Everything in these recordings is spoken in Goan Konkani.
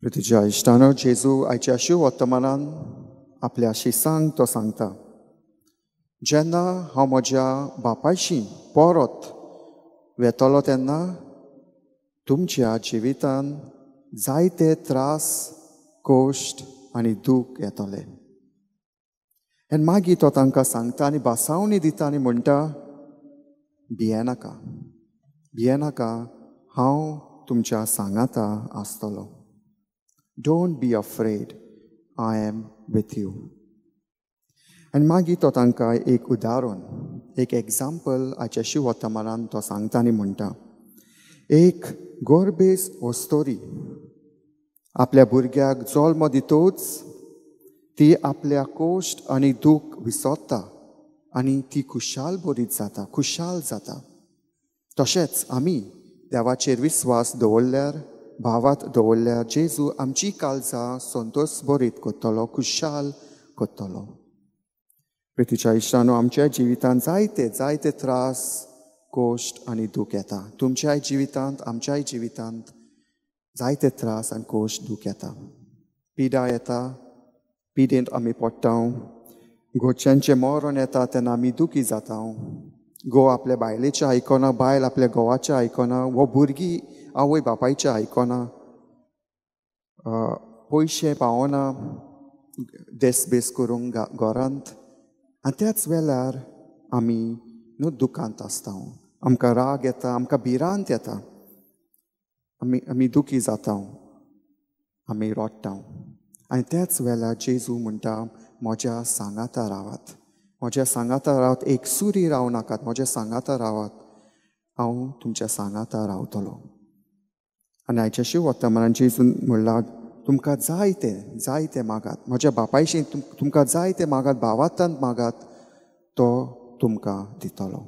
प्रितीच्या इश्टानो, जेजू आयच्या शिव वर्तमानान आपल्या शिसांक तो सांगता, जेन्ना हांव म्हज्या बापायशी परत वेतलो तेन्ना तुमच्या जिवितान जायते त्रास, कश्ट आनी दूख येतले. आनी मागीर तो तांकां सांगता आनी भासावणी दिता आनी म्हणटा, भियेनाका, भियेनाका, हांव तुमच्या सांगाता आसतलो. Don't be afraid, I am with you. आनी मागीर तो तांकां एक उदाहरण, एक एग्जाम्पल आयच्या शिव वर्तमानान तो सांगता आनी म्हणटा, एक गोरबेस वस्तोरी आपल्या भुरग्याक जल्म दितूच ती आपल्या कोश्ट आनी दूख विसरता आनी ती खुशाल बरीत जाता, खुशाल जाता. तशेंच आमी देवाचेर विस्वास दवरल्यार, भावात दवरल्यार जेजू आमची काळजां संतोश बरीत करतलो, खुशाल करतलो. प्रितीच्या इश्टानो, आमच्या जिवितांत जायते जायते त्रास, कोश्ट आनी दूख येता. तुमच्याय जिवितांत, आमच्याय जिवितांत जायते त्रास आनी कोश्ट, दूख येता, पिडा येता. पिडेंत आमी पडटा. घरच्यांचें मरण येता तेन्ना आमी दुखी जाता. घोव आपल्या बायलेचें आयकना, बायल आपल्या घोवाचें आयकना, वो भुरगीं आवय बापायचें आयकना, पयशे पावना देस बेस करूंक घरांत. आनी त्याच वेळार आमी न्हू दुखांत आसता, आमकां राग येता, आमकां भिरांत येता, आमी दुखी जाता, आमी रडटा. आनी त्याच वेळार जेजू म्हणटा, म्हज्या सांगाता रावात, म्हज्या सांगाता रावात, एक सुरी रावं नाकात, म्हज्या सांगाता रावात, हांव तुमच्या सांगाता रावतलो. आनी आयच्या शिव वर्तमानान जेजून म्हणलां, तुमकां जाय तें, जाय तें मागात म्हज्या बापायशी, तुमकां जाय तें मागात, भावातान मागात, तो तुमकां दितलो.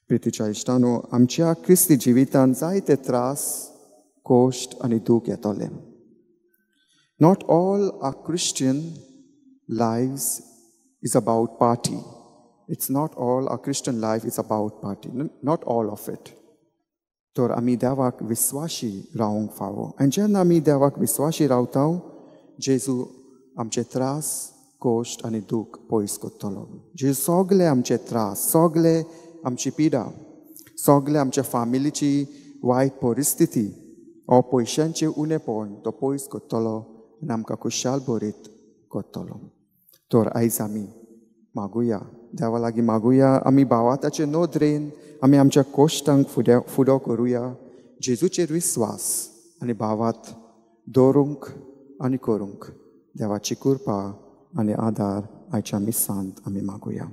प्रितीच्या इश्टानो, आमच्या क्रिस्ती जिवितान जायते त्रास, कोश्ट आनी दूख येतले. Not all our Christian lives is about party. It's not all our Christian life is about party, not all of it. तर आमी देवाक विस्वाशी रावंक फावो आनी जेन्ना आमी देवाक विस्वाशी रावता, जेजू आमचे त्रास, कोश्ट आनी दूख पयस करतलो. जेजू सगळे आमचे त्रास, सगळे आमची पिडा, सगळे आमच्या फामिलीची वायट परिस्थिती ओ पयशांचें उणेपण तो पयस करतलो आनी आमकां खुशाल बरीत करतलो. तर आयज आमी मागुया, देवा लागीं मागुया. आमी भावाताचे नदरेन आमी आमच्या कोश्टांक फुडें फुडो करुया, जेजूचेर विस्वास आनी भावात दवरूंक आनी करूंक देवाची कृपा आनी आदार आयच्या मिसांत आमी मागुया.